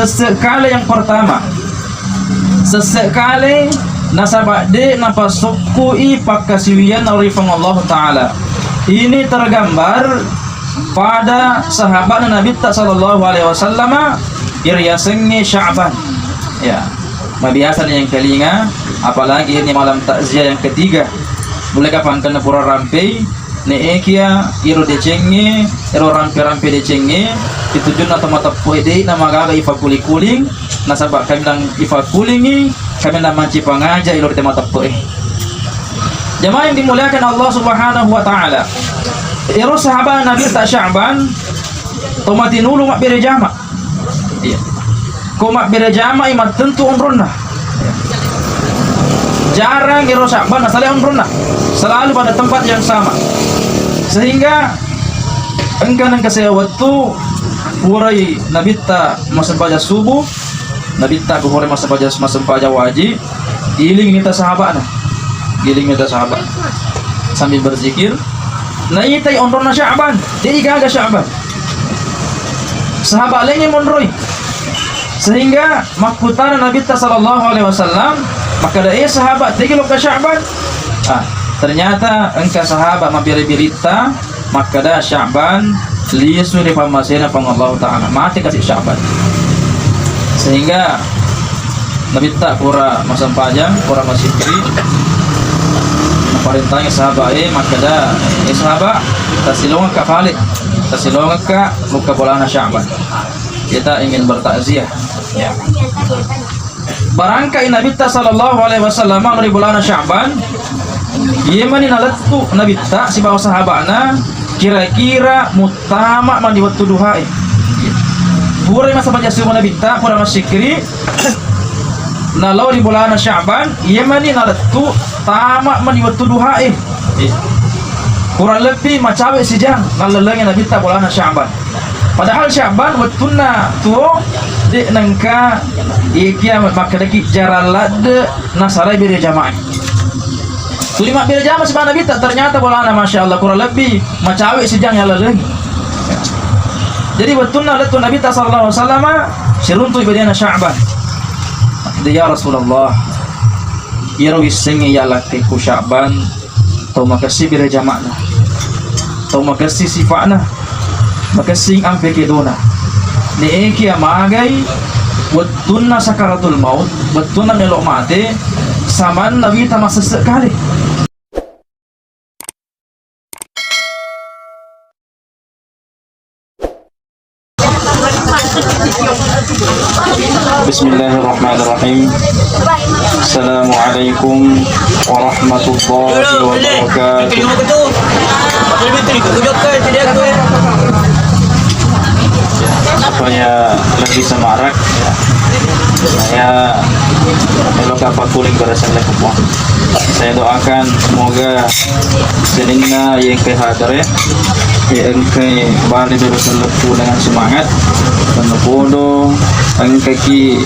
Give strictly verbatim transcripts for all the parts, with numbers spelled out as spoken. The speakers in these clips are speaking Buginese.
Sesse' kale yang pertama. Sesse' kale nasaba' de' napasukku'i pakkasiwiyanna ri Puang Allah Ta'ala. Ini tergambar pada sahabatna Nabitta sallallahu alaihi wasallama, iriasengnge Sya'ban. Ya, mabiasa ni yang kelinga, apalagi ini malam takziah yang ketiga. Mulai kapan kena pura rampei, ne'ekia iro decengnge, iro rampe-rampe decengnge, itujunna to mateppe'e de' namagaga ifakkuling-kuling, nasaba' kami nang ifakkulingi, kami nang manci pangaja ilo ri te mateppe'e. Jamaah yang dimuliakan Allah Subhanahu wa Ta'ala. Ero sahabat Nabitta Sya'ban, to matinulu mabbere jama. Iya. Ko mabbere jama i mattentu onronna. Jarang ero Sya'ban nasalai onronna. Selalu pada tempat yang sama. Sehingga engka nengka sewa wettu purai Nabitta massempajang subuh, Nabitta ko pura massempajang, massempajang wajib, iling nita sahabana. Iling nita sahabat. Sambil berzikir, naitai onronna Sya'ban, de' igaga Sya'ban. Sahabat laingnge monroi. Sehingga makkutana Nabitta sallallahu alaihi wasallam, makkeda, "Eh, sahabat, tegi lokka Sya'ban?" Ah, ternyata engka sahabat mabbere-beritta, makkeda Sya'ban lisu ri pammasena Puang Allah Ta'ala. Mate kasi Sya'ban. Sehingga Nabitta pura massempajang, pura massikkiri, naparentangi sahabat e makkeda, "Eh, sahabat, tasilongekka fale, tasilongekka lokka bolana Sya'ban. Kita ingin bertakziah." Ya. Barangkai Nabitta sallallahu alaihi wasallam ri bolana Sya'ban, yemani nalettu Nabitta sibawa sahabana kira-kira muttama mani wettu duhae. Pura massempajang subuh Nabitta, pura massikkiri, nalao ri bolana Sya'ban, yemani nalettu tama mani wettu duhae. Kurang lebbi macawe sijang nallelengi Nabitta bolana Sya'ban. Padahal Sya'ban wettunna tuo de' nengka ikia makkedaki jarang ladde nasalai bere jamaah. Tuli mabbere jama sibawa Nabitta, ternyata bolana, Masya Allah, kurang lebbi macawe sijang yallaleng. Jadi wettunna lettu Nabitta sallallahu alaihi wasallama, siruntu berena Sya'ban. "Ya Rasulullah, iyaro wissengnge yalakkeku Sya'ban, tau makessi bere jama'na. Tau makessi sifa'na, makessing ampe kedona. Neekia magai wettunna sakaratul maut, wettunna melo mate, samanna wita masesse kale." Bismillahirrahmanirrahim. Assalamualaikum warahmatullahi wabarakatuh. Supaya lebih semarak, saya meloka pakuling barasan lekupo. Saya doakan semoga sininna yang ke hadere, yang ke bali barasan leku dengan semangat, dan podo engkaki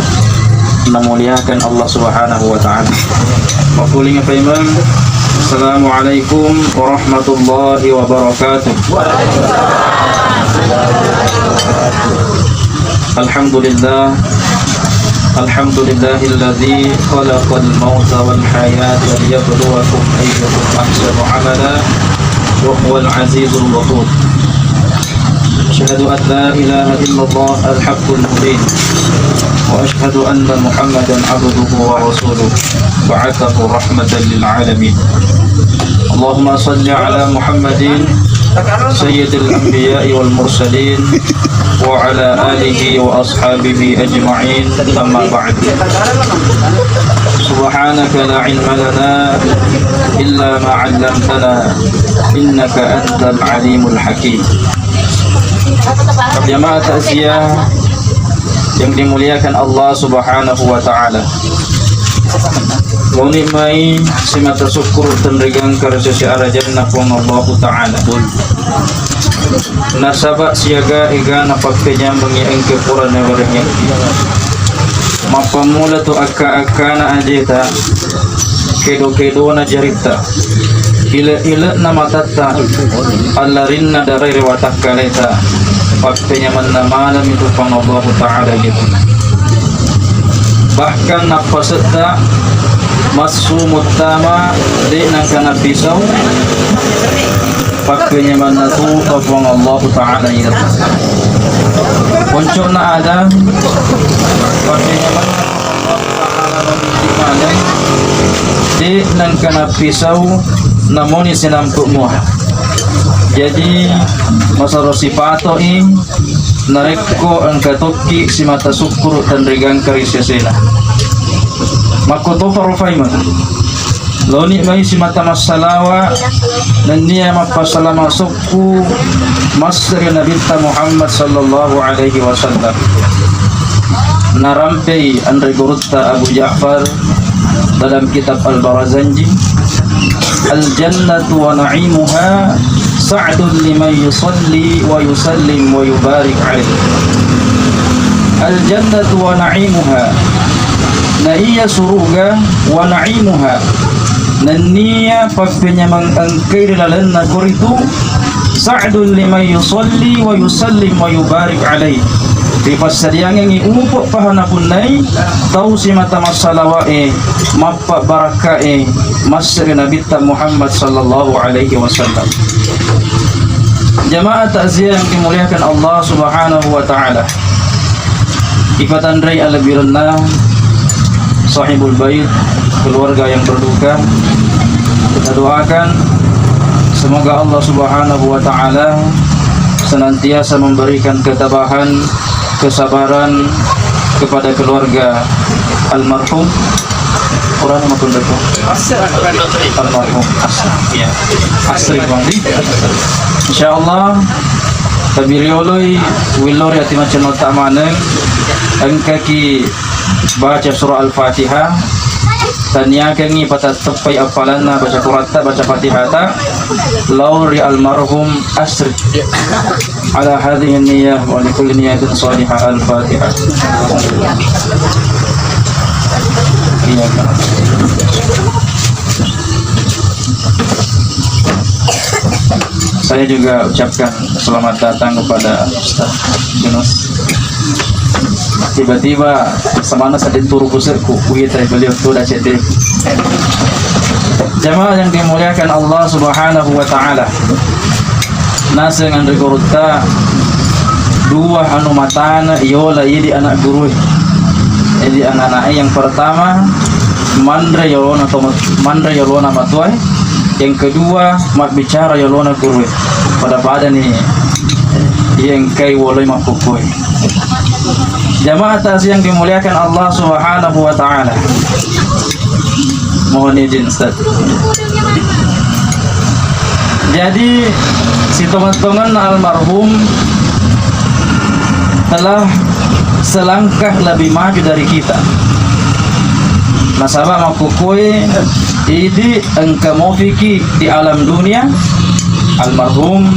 namuliakan Allah Subhanahu wa Ta'ala. Makuling apa imam? Assalamualaikum warahmatullahi wabarakatuh. Alhamdulillah. Alhamdulillahilladzi khalaqal mauta wal hayata liyabluwakum ayyukum ahsanu amala wa huwal azizul ghafur. أشهد أن لا إله إلا الله الحق المبين، وأشهد أن محمدا عبده ورسوله بعثه رحمة للعالمين. اللهم صل على محمد سيد الأنبياء والمرسلين وعلى آله وأصحابه أجمعين، أما بعد. سبحانك لا علم لنا إلا ما علمتنا إنك أنت العليم الحكيم. Jamaah takziah yang dimuliakan Allah Subhanahu wa Ta'ala. Muni mai simata sukkuru tenrigangka ri sese arajanna Puang Allahu Ta'ala. Nasaba siaga egana pappenyamengi engka pura nawerengngi. Mappammula tu akka-akkana ajeta, kedo-kedona jaritta, ile-ile'na matatta, allarinna darai ri watakkaleta, pappenyamenna maneng tu Puang Allahu Ta'ala gitu. Bahkan nappasedda massu muttama de' nengka napisau, pakkenyamanna tu Puang Allahu Ta'ala iyaro. Ponco'na ada, pakkenyamanna tu Allahu Ta'ala maneng, de' nengka napisau namoni sinampe' mua. Jadi, masero sipato'i narekko engka tokki simata sukkuru' tenregangka ri sesena. Makkotopa rufaimeng. Loni mai simata massalawa nennia mappasalama sokku masse ri Nabitta Muhammad sallallahu alaihi wasallam. Narampei anre gurutta Abu Ja'far dalam kitab Al-Barazanji, "Al-jannatu wa na'imuha sa'dun liman yusalli wa yusallim wa yubarik alaih." Al-jannatu wa na'imuha, na iya suruga, wa na'imuha, nennia pappenyameng engkai ri lalenna koritu, sa'dun liman yusalli wa yusallim wa yubarik alaih. Ripassadiangengngi upo' paha napunnai tau simata massalawa'e, mappabarakkae masse ri Nabitta Muhammad sallallahu alaihi wasallam. Jamaah takziah yang dimuliakan Allah Subhanahu wa Ta'ala, ipatanrei alebbirenna sahibul bait, keluarga yang berduka. Kita doakan semoga Allah Subhanahu wa Ta'ala senantiasa memberikan ketabahan, kesabaran kepada keluarga almarhum. Orang apa pun itu? Almarhum Asri. Ya. Asri Bang. Insyaallah, tabirioloi, wilori ati macam otak maneng, engkaki baca surah Al-Fatihah, taniakengngi patatteppai appalanna baca Quratta, baca Fatihata, lao ri almarhum Asri. Ala hadhihi niyah wa likulli niyatin salihah. Al-Fatihah. Iya, Kak. Saya juga ucapkan selamat datang kepada Ustaz Yunus. Tiba-tiba semana saya turu kusekku, wih, teh, beliau tu dah cedek. Jamaah yang dimuliakan Allah Subhanahu wa Ta'ala, naseng anre gurutta dua anu matana yola idi anak gurue. Jadi anak-anak yang pertama manre yolona to, manre yolona matuae, yang kedua mabbicara yolona gurue. Pada-pada ni yang kai woloi makkukue. Jamaah takziah yang dimuliakan Allah Subhanahu wa Ta'ala. Mohon izin, Ustaz. Jadi, sitongen-tongenna almarhum telah selangkah lebih maju dari kita. Nasaba makkukue idi engka mofiki di alam dunia, almarhum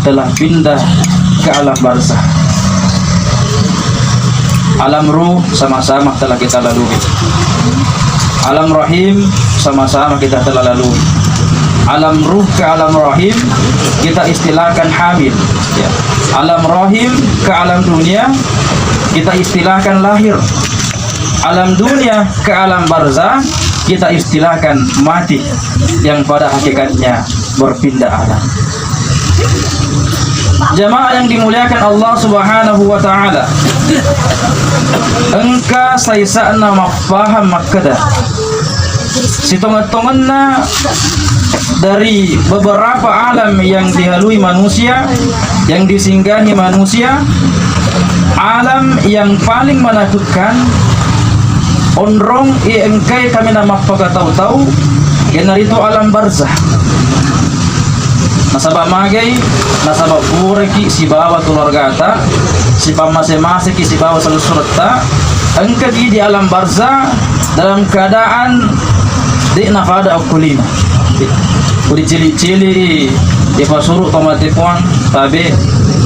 telah pindah ke alam barzah. Alam ruh sama-sama telah kita lalui. Alam rahim sama-sama kita telah lalui. Alam ruh ke alam rahim kita istilahkan hamil. Ya. Alam rahim ke alam dunia kita istilahkan lahir. Alam dunia ke alam barzah kita istilahkan mati, yang pada hakikatnya berpindah alam. Jamaah yang dimuliakan Allah Subhanahu wa Ta'ala, engka saisa'na mappahang makkeda, sitonget-tongenna dari beberapa alam yang dilalui manusia, yang disinggahi manusia, alam yang paling menakutkan, onrong i engkai kaminang mappakatau-tau, iyanaritu alam barzah. Nasaba magai? Nasaba puraki sibawa keluargata, sipammase-maseki sibawa selessuretta, engkaki di alam barzah dalam keadaan de' nafada okko lino. Ko dicili-cili, ipasuru to mate puang, tabe,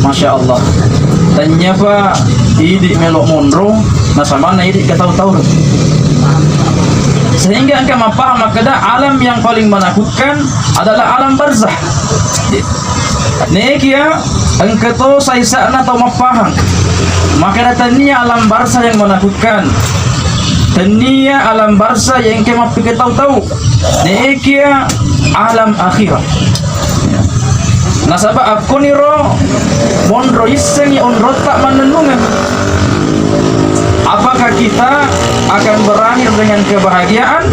masya Allah. Tanyapa idi melo monro, nasamanna idi katau-tau. Sehingga engka mappahang makkeda alam yang paling menakutkan adalah alam barzah. Nekia engka to saisa'na tau mappahang makkeda tania alam barzah yang menakutkan. Tennia alam barza yang engka mappikitau tau. Neekia alam akhirat. Nasaba akkoniro monro issengngi onrotta mannennungeng. Apakah kita akan berakhir dengan kebahagiaan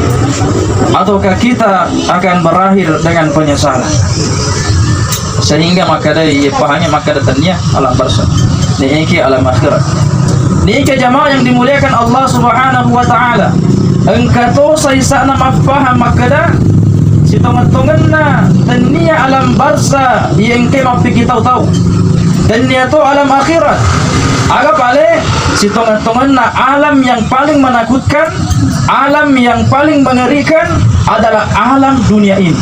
ataukah kita akan berakhir dengan penyesalan? Sehingga makkadai, iya pahangngi makkada tennia alam barza. Neekia alam akhirat. Nika jamaah yang dimuliakan Allah Subhanahu wa Ta'ala. Engka to saisana mappahang makkada, sitongeng-tongenna tennia alam barza iya engka mappikitau tau. Tennia to alam akhirat. Aga pale, sitongeng-tongenna alam yang paling menakutkan, alam yang paling mengerikan adalah alam dunia ini.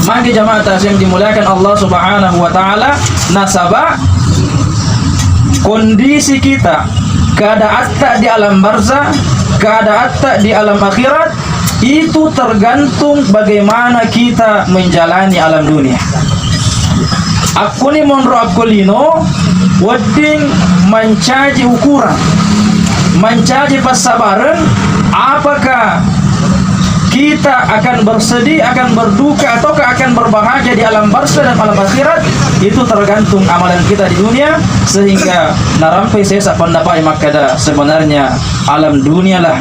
Magi jamaah yang dimuliakan Allah Subhanahu wa Ta'ala, nasaba kondisi kita, keadaatta di alam barzah, keadaatta di alam akhirat, itu tergantung bagaimana kita menjalani alam dunia. Akkuni monro akko lino, wedding mancaji ukuran, mancaji passabareng, apakah kita akan bersedih, akan berduka, ataukah akan berbahagia di alam barzah dan alam akhirat? Itu tergantung amalan kita di dunia, sehingga narampai sesa pendapat yang makkada sebenarnya alam dunialah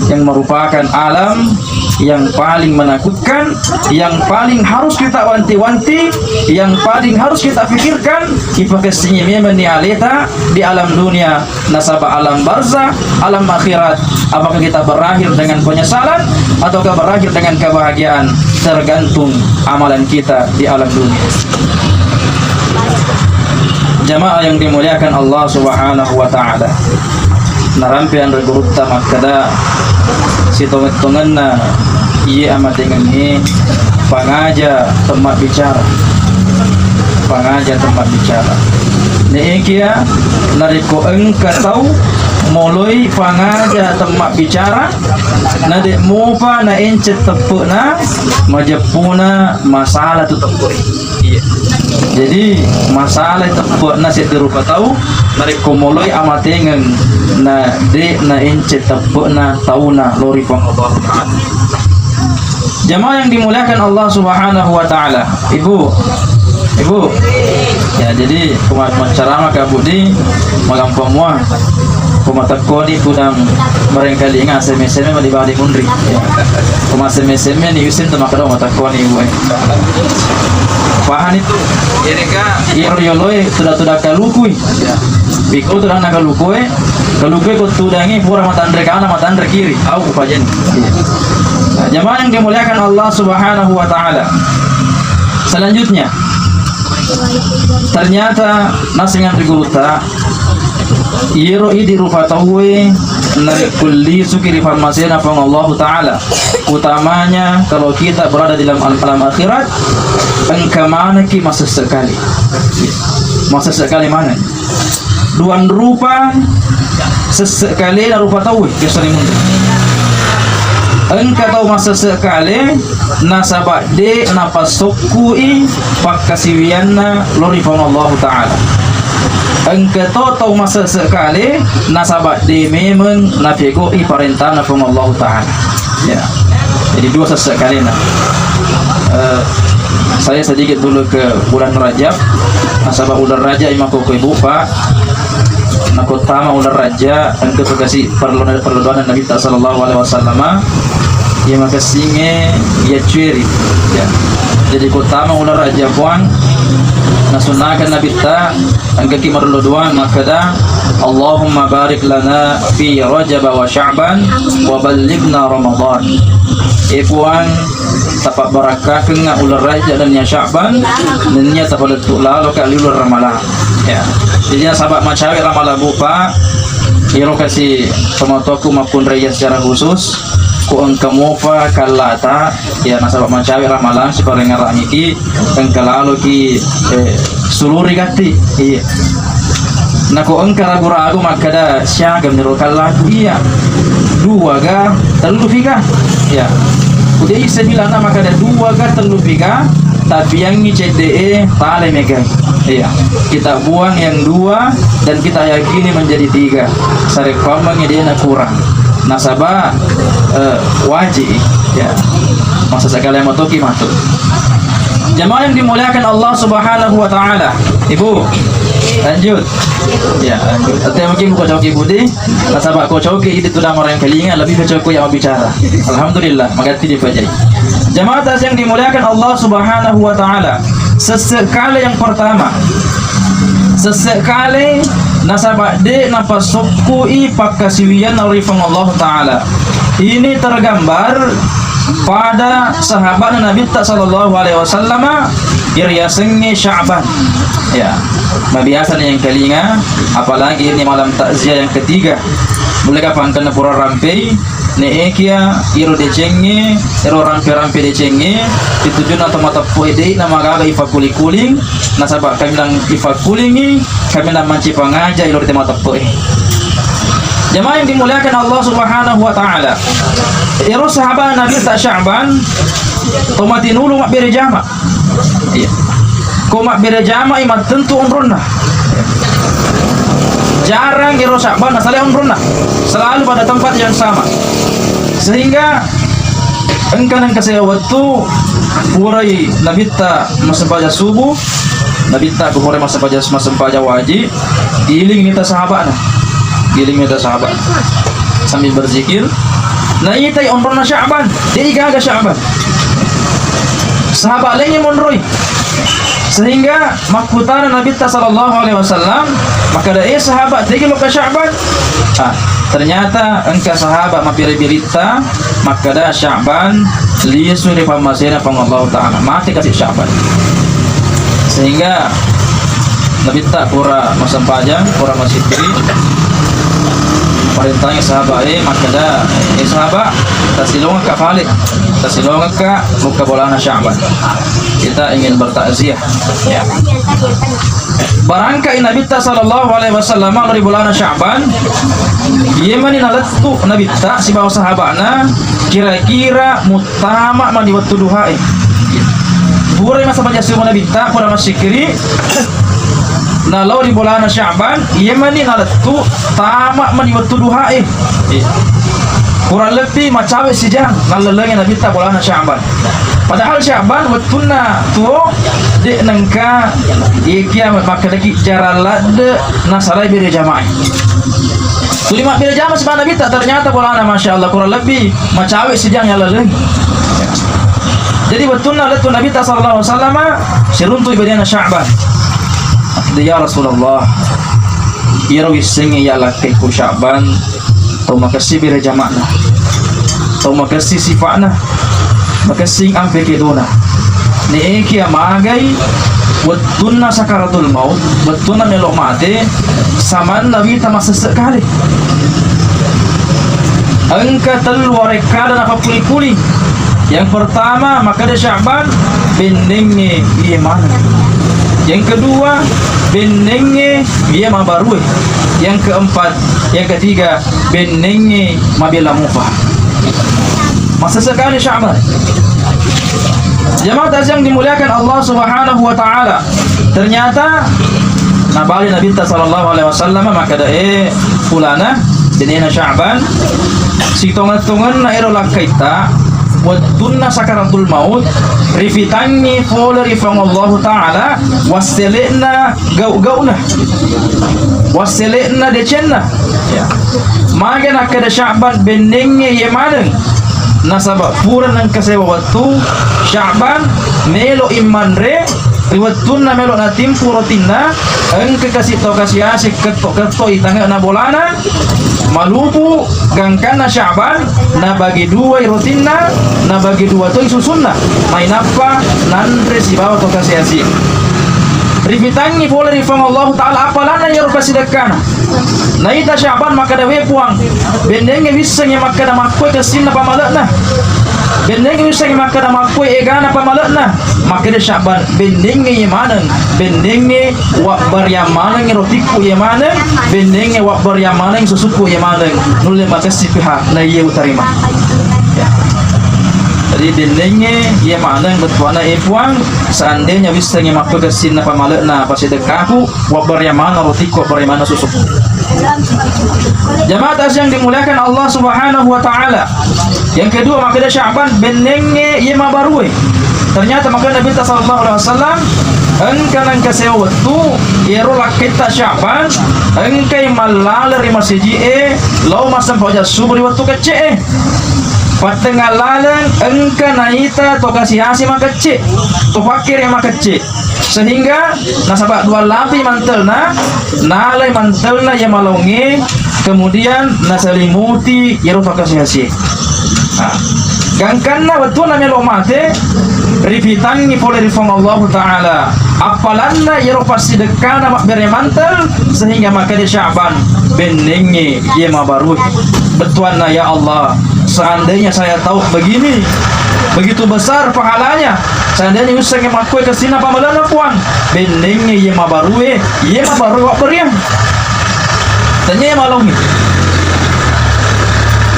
yang merupakan alam yang paling menakutkan, yang paling harus kita wanti-wanti, yang paling harus kita pikirkan, ipakessingi memang ni aleta di alam dunia, nasaba alam barzah, alam akhirat, apakah kita berakhir dengan penyesalan ataukah berakhir dengan kebahagiaan, tergantung amalan kita di alam dunia. Jamaah yang dimuliakan Allah Subhanahu wa Ta'ala. Narampe anre gurutta makkada, sitongeng-tongenna iye amatengengnge pangaja temma bicara. Pangaja temma bicara. Neekia narekko engka tau moloi pangaja temma bicara, na de mopa na encet teppe'na, majeppuna masalah tu teppe'e. Iya. Jadi, masalah teppe'na seddi rupa tau, narekko moloi amatengeng, na de na encet teppe'na tauna lori Puang Allah Ta'ala. Jamaah yang dimuliakan Allah Subhanahu wa Ta'ala, Ibu, Ibu, ya, jadi, kuma-, maccarama ka Budi, magampang mua. Ko matekkoni tudang barangkali inga seme-seme mali bali munri. Ko maseme-seme ni usin tu makkeda matekkoni ibu e. Pahani tu. Iyaro yoloe tuda-tuda kalukui. Bikko tudanna kalukue, kalukue ko tudangi pura matanre kana, matanre kiri. Au kupajani. Nah, jamaah yang dimuliakan Allah Subhanahu wa Ta'ala. Selanjutnya, ternyata nasengan ri gurutta, iyaro idi rupa tauwe narekko lisuki ri pammasena Puang Allahu Ta'ala, utamanya kalau kita berada di dalam alam, alam akhirat, engka manekki masessekali. Masessekali maneng. Duang rupa sessekkalena rupa tauwe biasa rimunri. Engka tau masessekkale nasaba de napassokkui pakkasiwianna lori Puang Allahu Ta'ala. Engka to tau masessekkale nasaba de memeng napegoi parentana Puang Allahu Ta'ala. Ya. Jadi dua sessekkalena. Eh, saya sedikit dulu ke bulan Rajab. Nasaba bulan Rajab imakko ibu pak. Nako tama uleng Rajja, engka tu kasi parellu-, parellu doanna Nabitta sallallahu alaihi wasallam, iya makessingnge iya cueri. Ya. Jadi ko tama uleng Rajja puang, nasunnakan Nabitta, engkaki marellu doang makkeda, "Allahumma barik lana fi Rajab wa Sya'ban wa ballighna Ramadan." E Puang, tapabbarakkakengnga uleng Rajja nennia Sya'ban, nennia tapalettu laloka ri uleng Ramalang. Ya. Jadi nasaba macawe Ramalang bu pak, iyaro kasi tomatoakku makkunrai secara khusus, ku engka mopa kallata, ya nasaba macawe Ramalang siparengngerangiki, engka laloki, eh, suluri gatti. Iya. Nako engka ragu-ragu makkeda siaga miro kallaku iya. Dua ga, tellu piga. Ya. Udah isa bilang na makkeda dua ga, tellu piga. Tapiangngi cedde'e tale megai. Iya. Kita buang yang dua dan kita yakini menjadi tiga. Sarekkuammengngi de'na kurang. Nasaba, eh, wajib, ya. Masa sekali matoki matu. Jamaah yang dimuliakan Allah Subhanahu wa Ta'ala. Ibu, lanjut. Ya, lanjut. Tapi mungkin buka coki budi. Nasaba ko coki idi tudang orang kelinga, lebih ke coki yang bicara. Alhamdulillah, magatti dipajai. Jamaah yang dimuliakan Allah Subhanahu wa Ta'ala. Sesekali yang pertama. Sesekali nasaba de napasukku i pakkasiwian ri Puang Allah Ta'ala. Ini tergambar pada sahabatna Nabitta sallallahu alaihi wasallam, iriasengnge Sya'ban. Ya, mabiasa ni yang kelinga, apalagi ini malam takziah yang ketiga. Mulai kapan kena pura rampei, neekia iro decengnge, iro rampe-rampe decengnge, ditujunna to mateppu ede na magaga ifakuli-kuling, nasaba kami nang ifakkulingi, kami nang manci pangaja ilo ri te mateppu e. Jamaah yang dimuliakan Allah Subhanahu wa Ta'ala. Iro sahabat Nabitta Sya'ban, to matinulu mabbere jama. Iya. Ko mabbere jama'i mattentu onronna. Jarang iro Sya'ban nasalai onronna. Selalu pada tempat yang sama. Sehingga engka nengka sewa wettu purai Nabitta massempajang subuh, Nabitta ko purai massempajang, massempajang wajib, iling nita sahabatna. Iling nita sahabat. Sambil berzikir, naitai onronna Sya'ban. De igaga Sya'ban. Sahabat laingnge monroi. Sehingga makkutana Nabitta sallallahu alaihi wasallam, makkeda, "Eh, sahabat, tegi lokka Sya'ban?" Ah, ternyata engka sahabat mabbere-beritta makkeda Sya'ban lisu ri pammasena Puang Allah Ta'ala. Mate kasi Sya'ban. Sehingga Nabitta pura massempajang, pura massikkiri, parentangi sahabat e makkeda, "Eh, sahabat, tasilongekka fale, tasilongekka mukka bolana Sya'ban. Kita ingin bertakziah." Ya. Barangkai Nabitta sallallahu alaihi wasallam lao ri bolana Sya'ban, iye mani nalettu Nabitta sibawa sahabana kira-kira muttama mani wettu duhae. Pura massempajang subuh Nabitta, pura massikkiri, nalao ri bolana Sya'ban, iye mani nalettu tama mani wettu duhae. Kurang lebbi macawe sijang nallelengi Nabitta bolana Sya'ban. Padahal Sya'ban wettunna tuo de nengka iye kia makkedaki jarang ladde nasalai bere jama'i. Tuli mabbere jama sibawa Nabitta, ternyata bolana masya Allah kurang lebbi macawe sijang yallaleng. Jadi wettunna lettu Nabitta sallallahu alaihi wasallam siruntu ibadah Sya'ban. Makkeda, "Ya Rasulullah, iyaro wissengnge yalakkaiko Sya'ban, tau makessing bere jama'na, tau makessing sifa'na, makessing ampe kedona. Neekia magai wettunna sakaratul maut, wettunna melo mate, samanna wita masesse kale." Engka tellu warekkada napappuli-puli. Yang pertama, makkeda Sya'ban, bennengnge iye maneng. Yang kedua, bennengnge iye mabarue. Yang keempat, yang ketiga, bennengnge mabela mupa. Masesse kale Sya'ban. Jamaah yang dimuliakan Allah Subhanahu wa Ta'ala. Ternyata nabali Nabitta sallallahu alaihi wasallam makkeda, "Eh, pulana, benena Sya'ban, sitongeng-tongenna ero lakkaitta, wettunna sakaratul maut, rifitangngi pole ri Puang Allahu Ta'ala, wassele'na gau-gauna, wassele'na decenna." Ya. Maga nakkeda Sya'ban, "Bennengnge iye maneng." Nasaba pura nengka sewa wettu Sya'ban melo immanre, ri wettunna melo natimpu rotinna, engka kasi to kasiasing ketto-ketto i tangena bolana, malupu gangkanna Sya'ban, nabagi duai rotinna, nabagi dua toi susunna, mainappa nanre sibawa to kasiasing. Rifitangngi pole ri Puang Allahu Ta'ala apalanna iyaro kasidekkana. Naita Sya'ban makkeda, "We Puang, bennengnge wissengnge makkeda makkoi kessinna pamale'na. Bennengnge wissengnge makkeda makkoi egana pamale'na." Makkeda Sya'ban, "Bennengnge iye maneng, bennengnge wabbariang maneng ro tikku iye maneng, bennengnge wabbariang maneng susukku iye maneng, nulle makessi piha na iye utarima." Ya. Jadi Bennengnge iya maneng bettuanna, e Puang, seandainya wissengngi mappekessinna pamale'na pasidekkaku, wabbere maneng rotikku, wabbere maneng susukku. Jamaah yang dimuliakan Allah Subhanahu wa Ta'ala. Yang kedua, makkeda Sya'ban, bennengnge iya mabarue. Ternyata makkeda Nabi sallallahu alaihi wasallam, engka nengka sewa wettu, iyaro lakketta Sya'ban, engkai mallale ri masiji'e, lao massempajang subuh ri wettu kecce'e. Pattengnga laleng engka naita to kasi-asi makecce, to pakkere makecce, sehingga nasaba dua lapi mantelna, nalai mantelna iya malaongnge, kemudian nasalimuti iyaro to kasi-asi. Nah, gangkanna wettunna melo mate, ripitangngi pole ri Puang Allahu Ta'ala. Appalanna iyaro passidekkana mabbere mantel, sehingga makkeda Sya'ban, bennengnge iya mabarue. Bettuanna, ya Allah, seandainya saya tahu begini, begitu besar pahalanya, seandainya ussengnge makkue kessinna pamale'na Puang, bennengnge iya mabarue, iya mabarue wabberiang. Tania malongngi.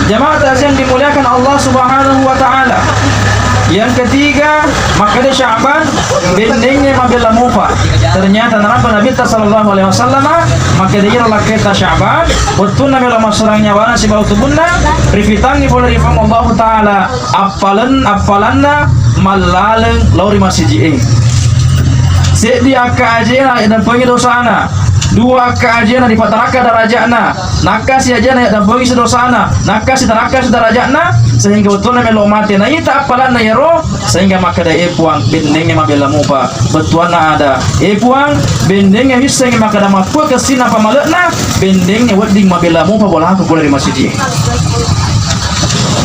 Jamaah yang dimuliakan Allah Subhanahu wa Ta'ala. Yang ketiga, makkeda Sya'ban, bennengnge mabela mupa. Ternyata narampe Nabitta sallallahu alaihi wasallam, makkeda iyaro lakketta Sya'ban, wettunna melo masserang nyawana sibawa tubunna, ripitangngi pole ri Puang Allahu Ta'ala, appalen-, appalanna mallaleng lao ri masiji'e. Seddi akka ajena yadampengi dosana, dua akka ajena dipatarakka daraja'na, nakkasi ajena yadampengi si dosana, nakkasi tarakka si daraja'na, sehingga wettunna melo mate naita appalanna iyaro, sehingga makkeda, e Puang, bennengnge mabela mupa. Bettuanna ada, e Puang, bennengnge wissengngi makkeda makkue kessinna pamale'na, bennengnge wedding mabela mupa bolaku pole ri masiji'e.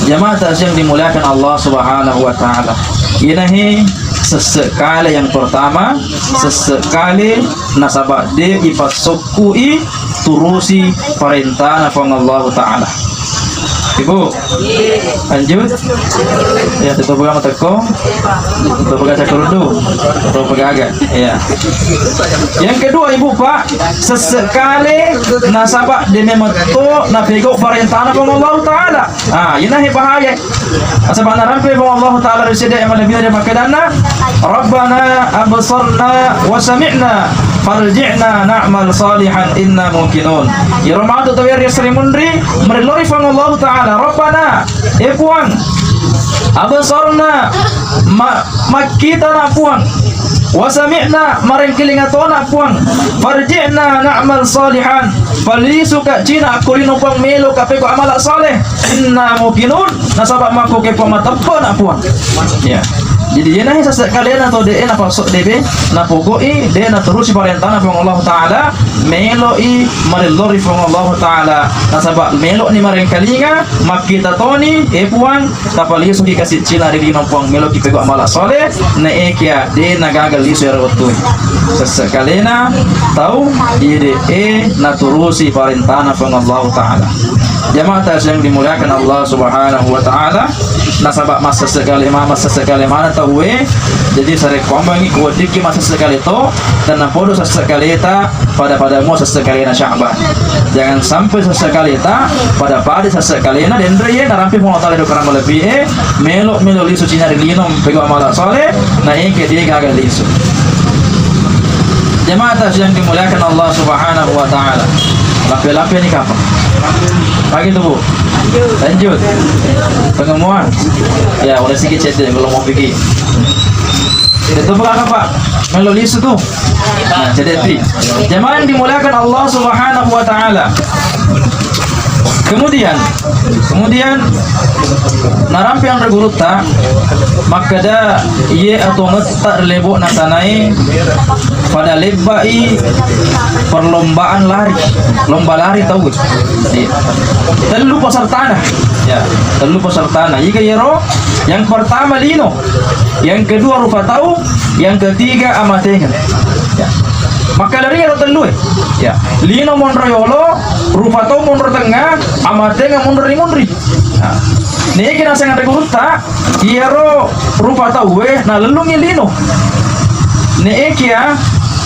Jamaah yang dimuliakan Allah Subhanahu wa Ta'ala. Inahe sessekale yang pertama, sessekale nasaba de ipassokku i turusi parentana Puang Allahu Ta'ala. Ibu, lanjut. Ya, tutup pegang matekko. Tutup pegang cakurundu. Tutup pegang aga. Ya. Yang kedua, Ibu, Pak, sessekale nasaba de memetto napego parentana Puang Allahu Ta'ala. Ah, inahe bahaya. Nasaba narampe Puang Allahu Ta'ala ri seddi malebbi ri makkedanna, "Rabbana absarna wa sami'na farji'na na'mal salihan inna muqinun." Iyaro matu tau riasri munri, marello ri Puang Allahu Ta'ala, "Rabbana, e Puang, absarna, ma-, makkitana Puang, wa sami'na, marengkalinga tona Puang, farji'na na'mal salihan." Palisuka cina akko lino Puang, meloka peko amala saleh. Inna muqinun, nasaba makko ke Puang mateppe'na Puang. Ya. Jadi iyanahe sessekkalena to de napasok debe, napogoi de naturusi parentana Puang Allah Ta'ala, meloi marello ri Puang Allah Ta'ala. Nasaba meloni marengkalinga, makkita toni, e Puang, tapalisuki kasiccina ri lino Puang, meloki pegau amala soleh, naekia de nagaga lisu ero wettue. Sessekkalena tau iye de e naturusi parentana Puang Allah Ta'ala. Jamaah yang dimuliakan Allah Subhanahu wa Ta'ala, nasaba massessekale ma-, massessekale mana tauwe, jadi sarekkoambangi kuweddikki massessekale to, dan napodo sessekkaleta pada-pada mua sessekkalena Sya'ban. Jangan sampai sessekkaleta pada-pada sessekkalena denre ye narampe Puang Allah Ta'ala dokara malebbi e, melo-melo lisu cina ri lino pegau amala soleh, naekia de gaga lisu. Jamaah yang dimuliakan Allah Subhanahu wa Ta'ala. Lampe-lampe ni kapang. Pagi tu, Bu. Lanjut. Pengemuan. Ya, udah sikit cedde kalau mau pergi. Itu bukan apa? Melo lisu tu. Nah, jadi hati. Jamaah yang dimuliakan Allah Subhanahu wa Ta'ala. Kemudian, kemudian narampe anre gurutta makkeda, iye atongetta ri lebo'na tanae pada lebbai perlombaan lari, lomba lari tau. Iya. Tellu pesertana. Ya, tellu pesertana. Iga yero, yang pertama lino, yang kedua rupa tau, yang ketiga amatengeng. Ya. Makkalari ero tellue. Ya. Lino monro yolo, rupa tau monro tengnga, amatengeng monro ri munri. Nah, niki naseng anre gurutta, iyaro rupa tauwe nalellungi lino. Neekia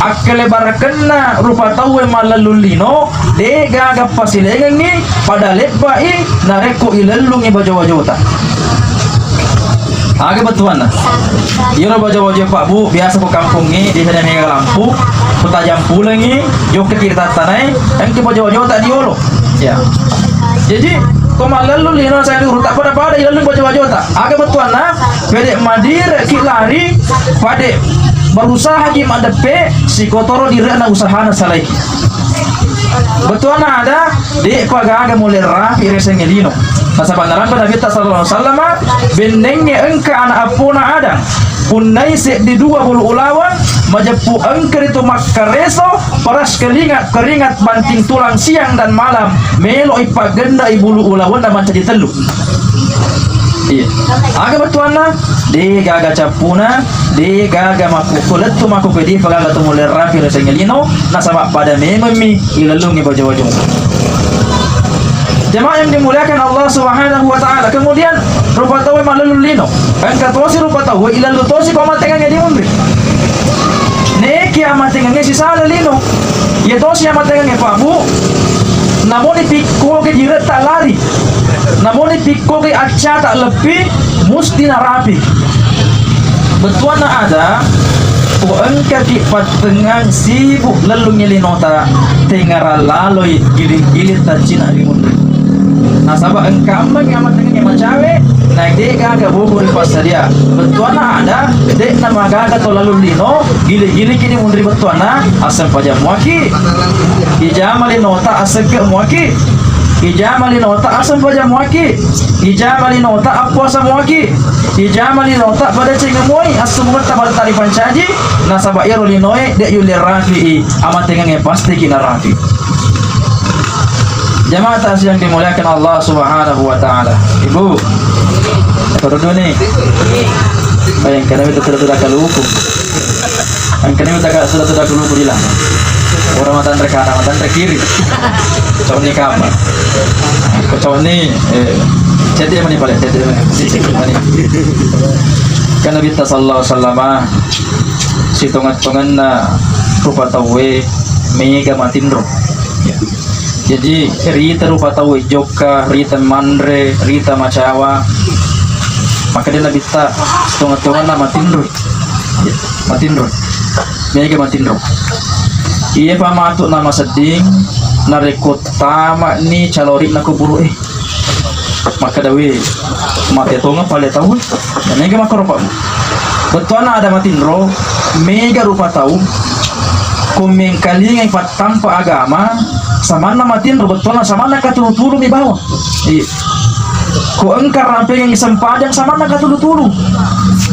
akkelebarakkenna rupa tauwe mallellung lino, de gaga pasilengengngi pada lebbai narekko ilellungi bajo-bajota. Aga bettuanna? Iyaro bajo-bajo Pak Bu, biasa ko kampongnge, di sana mega lampu, ko tajang pulengngi, jokka ki ri tattanae, engka bajo-bajota diolo. Ya. Jadi, ko mallellu lino saya dulu, tak pada-pada ilellung bajo-bajota. Aga bettuanna? Pede madire ki lari, pade berusaha ki madeppe, sikotoro dire'na usahana salaiki. Bettuanna ada, de' ko aga-aga mulle rapi resengnge lino. Nasaba narampe Nabitta sallallahu alaihi wasallam, bennengnge engka ana' appona Adam, punnai seddi dua bulu ulaweng, majeppu engka ritu makkareso, peras keringat, keringat banting tulang siang dan malam, melo'i paggenda'i bulu ulawenna mancaji tellu. Iya. Aga bettuanna? De' gaga cappuna, de' gaga makkukku lettu makkukku, de' pagaga tu mulle rapi resengnge lino, nasaba pada mememmi ilellungngi bajo-bajo. Jamaah yang dimuliakan Allah Subhanahu wa Ta'ala. Kemudian, rupa tauwe malellung lino. Engka tosi rupa tauwe ilellu tosi ko amatengengnge dimunri. Neki amatengengnge sisala lino. Iya tosi amatengengnge, Pak Bu. Namoni pikkoge diretta lari. Namoni pikkoge accata leppi, musti narapi. Bettuanna ada, ko engkaki pattengngang sibuk lellungngi linota, tengara laloi giling-giling taccina ri munri. Nasaba engka ammengngi amatengengnge macawe, na de' gaga bobo ri passadia. Bettuanna ada, de'na magaga to lellung lino, giling-giling ki ri munri bettuanna, assempajang muaki. Ijama linota, assengke muaki. Ijama linota, assempajang muaki. Ijama linota, appuasa muaki. Ijama linota, pada cengeng muai, assumetta pada tali pancaji, nasaba iyaro linoe, de' yulle rapi'i, amatengengnge pasti ki narapi. Jamaah yang dimuliakan Allah Subhanahu wa Ta'ala. Ibu, turun dulu nih. Bayangkan, itu sudah, sudah kaluku. Engkani utaka sudah, sudah dulu bilang. Orang mata rekana, mata kiri. Cok ni kapa? Cok ni, eh, cedde mani pale, cedde mani. Kan Nabitta sallallahu alaihi wasallam, sitonget-tongenna rupa tauwe mega matinro. Jadi, rita rupa tauwe jokka, rita manre, rita macawa. Maka dia Nabitta sitonget-tongenna matinro. Matinro. Mega matinro. Iya pa matu na masedding, narekko tama'ni calori'na kuburu'e. Makkeda, "We, mate tonga pale tau." Mega makkoro pa. Bettuanna ada matinro, mega rupa tau, ko mengkalingai pattampa agama, samanna matinro, bettuanna samanna katulu-tulu mi bawang. Iya. Ko engka rampengengngi sempajang samanna katulu-tulu.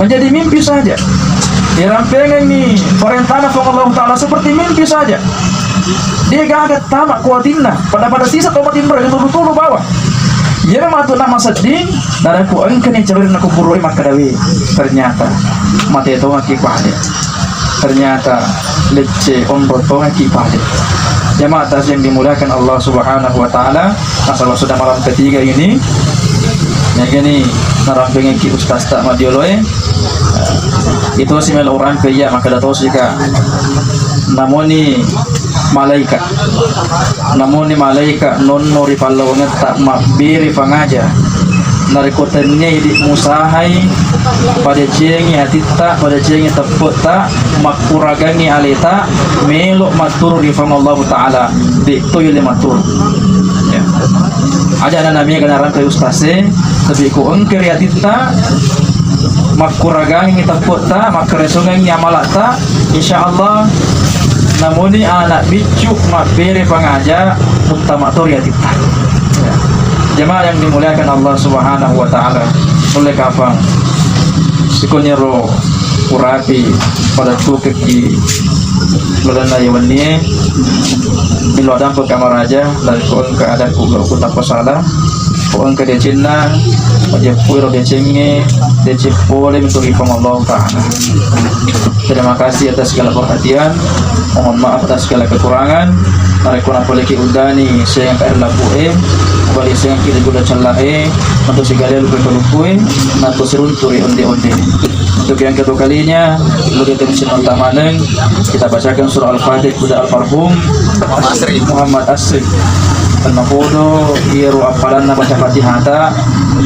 Menjadi mimpi saja. Iya rampengengngi parentana Puang Allah Ta'ala seperti mimpi saja. Dia gaga tama kuatinna. Pada-pada sisa to matinro katulu-tulu bawang. Iya matu na masedding, narekko engkani calori'na kuburu'e makkeda, "We, ternyata mate tongaki pale." Ternyata lecce onrong tongaki pale. Jamaah yang dimuliakan Allah Subhanahu wa Ta'ala, nasaba sudah malam ketiga ini, ya gini, narampengengki ustaz tak madioloe. Itu si melo orang ke iya, maka dato sika. Namoni malaika. Namoni malaika nonno ri pallawangetta mabbere pangaja. Narekko tennia idi musahai, padecengi atitta, padecengi teppe'ta, makkuragangi aleta, melo matturu ri Puang Allahu Ta'ala, de to yole matturu. Ya. Aja nana mega narampe ustase, tapi ko engke ri atitta, makkuragangi teppe'ta, makkaresongengi amalatta, insya Allah, namoni anak biccu mabbere pangaja, muttama to ri atitta. Jamaah yang dimuliakan Allah Subhanahu wa Ta'ala, mulle kapang sikoniro urapi pada tukeki lalenna ye wennie, milo adampe kamaraja, dan ko engka ada ku, ku tappa salah, ko engka decenna, majeppu ro decengnge, deceng pole untuk ipang Allah Ta'ala. Terima kasih atas segala perhatian. Mohon maaf atas segala kekurangan. Narekko napoleki udani sengka air labu e, bali sengki di gula cella e, untuk segala lupa lupa e, nanti seruntu ri onde-onde. Untuk yang kedua kalinya, lu dia tensi maneng, kita bacakan surah Al-Fatihah kepada almarhum Muhammad Asri. Karena bodoh, iya ru apalanna baca Fatihata,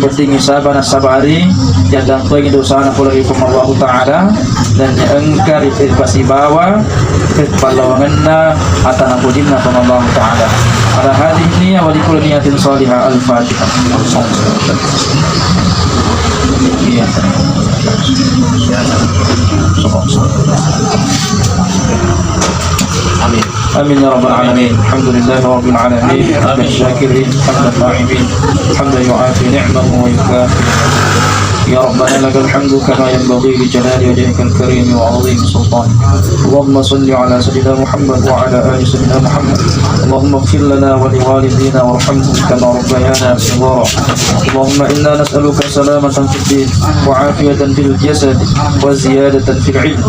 penting isaba nasabari, Jaddang toengngi dosana pole ri Puang Allahu Ta'ala, dan engka ri pasibawa pallawangenna atana pojinna Puang Allahu Ta'ala. Ala hadhihi niyah wa likulli niyatin salihah. Al-Fatihah. Iya. Amin. آمين يا رب العالمين. الحمد لله رب العالمين. حمد الشاكرين، حمد الناعمين، حمدا يوافي نعمه ويكافئ. يا ربنا لك الحمد كما ينبغي لجلال وجهك الكريم وعظيم سلطانك. اللهم صل على سيدنا محمد وعلى آل سيدنا محمد. اللهم اغفر لنا ولوالدينا وارحمهم كما ربيانا صغارا. اللهم إنا نسألك سلامة في الدين وعافية في الجسد وزيادة في العلم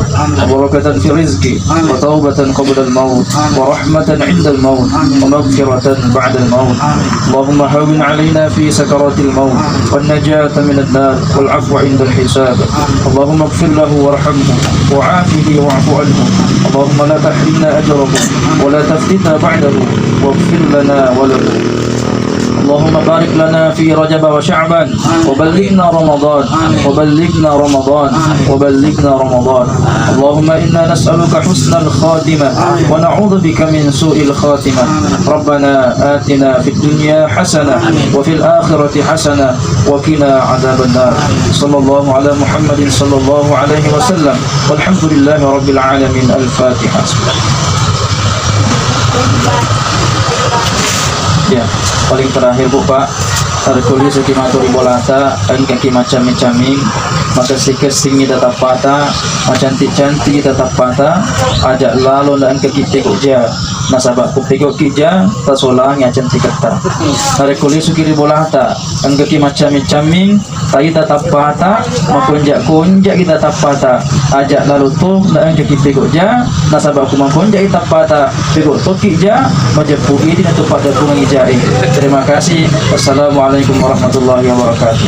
وبركة في الرزق وتوبة قبل الموت ورحمة عند الموت ومغفرة بعد الموت. اللهم هون علينا في سكرات الموت والنجاة من النار والعفو عند الحساب. اللهم اغفر له وارحمه وعافه واعف عنه. اللهم لا تحرمنا أجره ولا تفتنا بعده واغفر لنا وله. اللهم بارك لنا في رجب وشعبان وبلغنا رمضان وبلغنا رمضان وبلغنا رمضان. اللهم إنا نسألك حسن الخاتمة ونعوذ بك من سوء الخاتمة. ربنا آتنا في الدنيا حسنة وفي الآخرة حسنة وقنا عذاب النار. صلى الله على محمد صلى الله عليه وسلم. والحمد لله رب العالمين. الفاتحة. Ya, paling terakhir, Bu, Pak. Narekko lisu ki matu ri bolata, engka ki macamming-camming, makessing-kessing ita tappata, macantik-cantik ita tappata, aja lalo na engka ki pegau ja. Nasaba ku pegau ki ja, tasolangi acantiketta. Narekko lisu ki ri bolata, engka ki macamming-camming, taita tappata, makonja-konja ita tappata, aja lalo to na engka ki pegau ja, nasaba ku makonja ita tappata, pegau to ki ja, majeppu idi na tu pada pungi jae. Terima kasih. Wassalamualaikum warahmatullahi wabarakatuh.